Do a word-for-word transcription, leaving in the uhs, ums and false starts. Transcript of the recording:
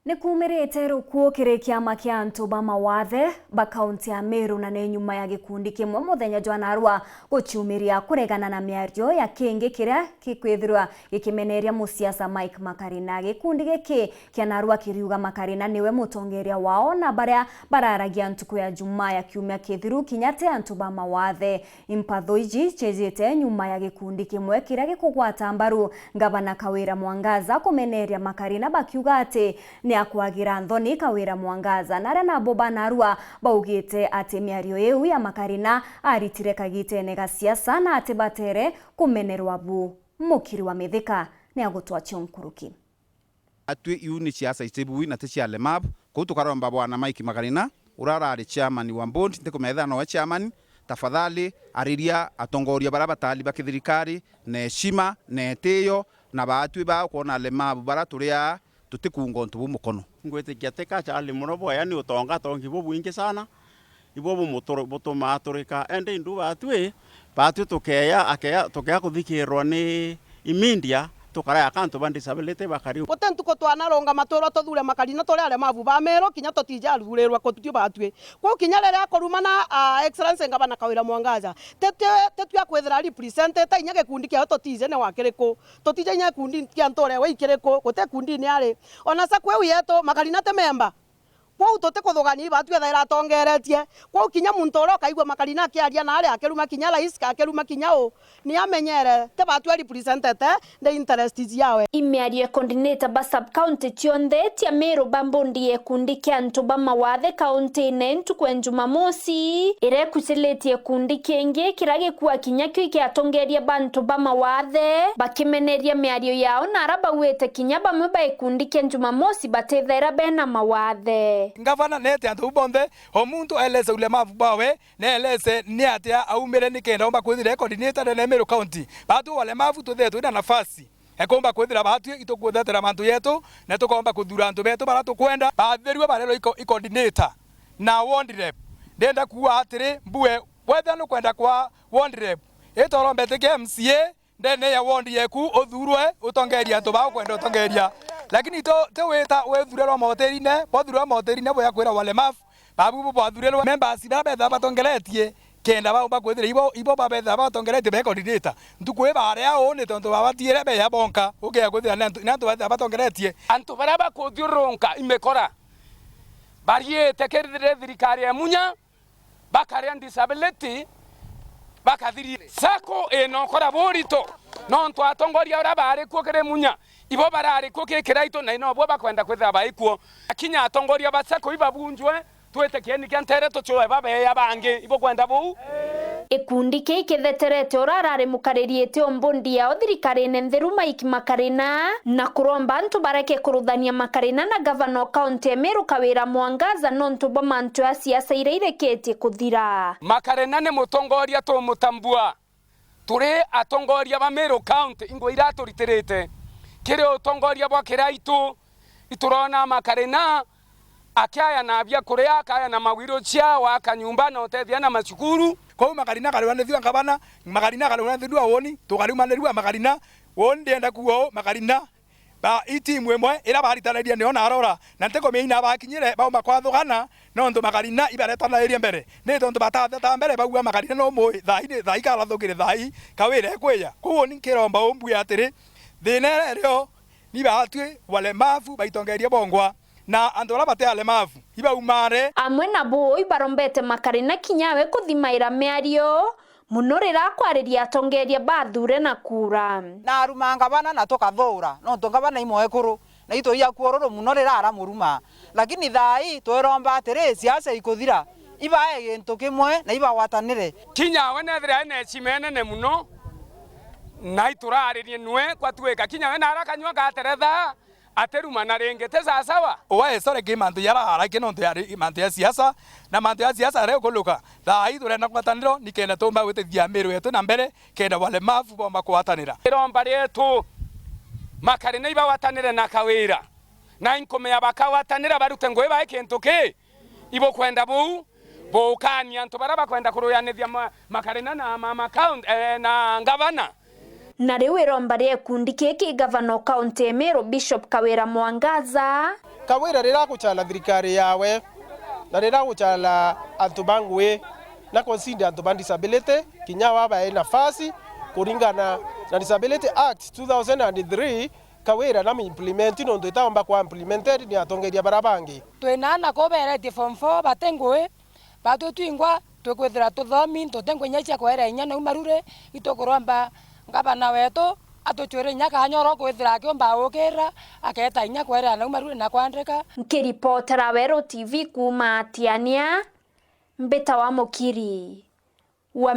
Ni kuumirite rukuu kiri kiama kia antu ba mawathe ba kaunti ya Meru, na ni nyuma ya gikundi kimwe muthenya jwa narua guciumiria kuregana na miario ya kingi kiria gikwithirwa gikimeneria musiasa Mike Makarina. Gikundi giki kia narua kiriuga Makarina niwe mutongeria wao, na baria bararagia ntuku ya Jumaa ya kiumia kithiru kinya ti antu ba mawathe. Impatho iji ciejite nyuma ya gikundi kimwe kiria gikugwata mbaru Ngavana Kawira Mwangaza kumeneria Makarina, bakiuga ati ni akwagira nthoni Kawira Mwangaza. Na aria nabo ba narua baugite ati miario iu ya Makarina aritire kagitene ga siasa na ati batere kumenerwa bu. Mukiri wa Mithika ni agutwacia nkuruki. Atwi iu ni siasa icibui na ti cia alemavu. Kou tukaromba bwana Mike Makarina, uria urari chairman wa board, ntikumenya ethira nowe chairman, tafadhali ariria atongoria baria batari ba kithirikari na heshima na itiyo, na baatwi baa ukwona alemavu baria turi aa tutikunga untu buu mukono. Ngwitikia ti ka Charlie Murobo, yani utonga atongi bubwingi sana. Ibo bumuturu-, butumaa turika. Indi indu baatwi, baatwi tukeya, akeya, tukeya kuthikirwa ni imindia, tukaraya ka antu ba disability bakari. Guti ntuku twanarungama twirwa tuthure Makarina turi alemavu ba Meru, kinya tutija athurirwa kutwi baatwi. Kwou kinya riria akurumana, ah, Excellency Ngavana Kawira Mwangaza, titwi, titwi akwithira representete inya gikundi kiao tutije ni wa kiriku. Tutije inya gikundi kia nture we ikiriku, guti gikundini ari. Ona sacco iu yetu, Makarina ti memba. Kwou tutikuthugania ibatwi ethaira atongeretie. Kwou kinya muntu uria ukaigua Makarina akiaria na aria akiruma kinya rais, ka akiruma kinya u, ni amenyere ti batwi a representete the interest ciawe. Imiario ya coordinator ba sub-county cionthe cia Meru ba mbondi ya gikundi kia antu ba mawathe kaunti-ine ntuku ya Jumamosi, iria ikucilitie gikundi kingi kiria gikua kinya kio ikiatongeria bantu ba mawathe, bakimeneria miario yao na aria bauite kinya bamwe ba gikundi kia Jumamosi batithaira bena mawathe. Ngavana neete antu bau bonthe, o muntu aeleze ulemavu bwawe, na aeleze ni atia aumire nikenda omba kwithira e coordinator ndene ya Meru County. Baatwi walemavu twithire twina nafasi ya kuumba kwithira baatwi itukwithetera mantu yetu, na tukoomba kuthura antu betu baria tukwenda. Baatherua barerwa i co-, i coordinator na ward rep. Ndenda kuuga atiri, mbue, wethira nukwenda kwa ward rep, ita uromba itikia M C A, ndene ya ward yeku uthurwe utongeria antu baa ukwenda utongeria. Lakini to, ti wita withurerwa mahoterine, bwathurerwa mahoterine buya kwira walemavu, babu bo bwathurirwe members baria bethaa batongeretie, kenda baumba kwithira ibo, ibo babethaa batongeretie be coordinator. Ntuku ii baria uu ni tontu babatiire beya bonka, ukeya kwithira ni antu, ni antu bethaa batongeretie. Antu baria bakuthiururunka imikora, bariite kiri thirikari ya Munya, bakaria disability, bakathiria. Sacco inokora burito, nontu atongoria uria bari kuo kiri Munya, ibo barari kuo kiri Kiraitu, na inobuo bakwenda kwithira bai kuo. Kinya atongoria ba sacco ibabunjwe, twitikieni kia ntere tucue babeya bangi, ibukwenda buu? Gikundi kii kitheterete uria arari mukariri iti o mbondi yao thirikarine ntheru Mike Makarina, na kuromba antu bareke kuruthania Makarina na gavana o kaunti ya Meru Kawira Mwangaza nontu bwa mantu ya siasa iria irikitie kuthira. Makarina ni mutongoria tumutambua. Turi atongoria ba Meru County, ingwe iria aturitirite. Kiri utongoria bwa Kiraitu, iturona Makarina akiaya na bia kuria, akaya na mawheelchair, waka nyumba na utethia na macukuru. Kwou Makarina akarunganithua ngavana, Makarina akarunganithua woni, tukarunganirua Makarina. Woni ndienda kuuga uu, Makarina ba, i timu imwe iria baritanagia nio na arora, na ntikumenya ina bakinyire bauma kwathugana, nontu Makarina ibaretanairie mbere. Ni tontu batatheta mbere, baugua Makarina no mui, thaai ni, thaai karathukire, thaai Kawira ekwija. Kwou ni nkiromba umbue atiri, thina iria irio ni baatwi walemavu baitongeria bongwa, na antu baria bati alemavu ibaumare. Amwe na buu ibarombete Makarina kinya we kuthimaira miario, muno riria akwariria atongeria bathure na kura. Na aruma ngavana na tukathuura, nontu ngavana i mwekuru, na itwiya kuururu muno riria aramuruma. Lakini thaai twiromba atiri, siasa ikuthira, ibae gintu kimwe na ibagwatanire. Kinya we nethira ena heshima inene muno, na ituraririe nwe kwatuika. Kinya we nara kanyua gateretha, atirumana ringi, ti sasawa? Uwe sore ki mantu jaria araki nontu yari mantu ya siasa, na mantu ya siasa aria ukuluka. Thaai turenda ngwataniro nikenda tumba gwitithia Meru yetu na mbere, kenda walemavu bomba kugwatanira. Iromba rietu, Makarina ibagwatanire na Kawira, na inkumea bakagwatanira barute ngugi bae kintu ki? Ibukwenda buu? Buukania antu baria bakwenda kuruyanithia ma-, Makarina na mama county, eh, na ngavana. Na riu iromba ria gikundi giki gavana o kaunti ya Meru Bishop Kawira Mwangaza. Kawira riria aguchala thirikari yawe, na riria aguchala antu ba ngui, na consider antu ba disability, kinya wa bae nafasi kuringana na Disability Act two thousand and three, Kawira na implement nontu itaomba kwa implemented ni atongeria bara bangi. Twina ana kuberetie form four bate ngui, batwi twingwa twikwithira tuthomi, tutingwa inya cia kwerea inya nau Maruri, itukuromba ngavana wetu atuchwire inya kanya uria ukwithira akiumba gukira, akeeta inya kwerea nau Maruri na kwandika. Nkiripotera Weru T V kuuma Tiania, Mbita wa Mukiri.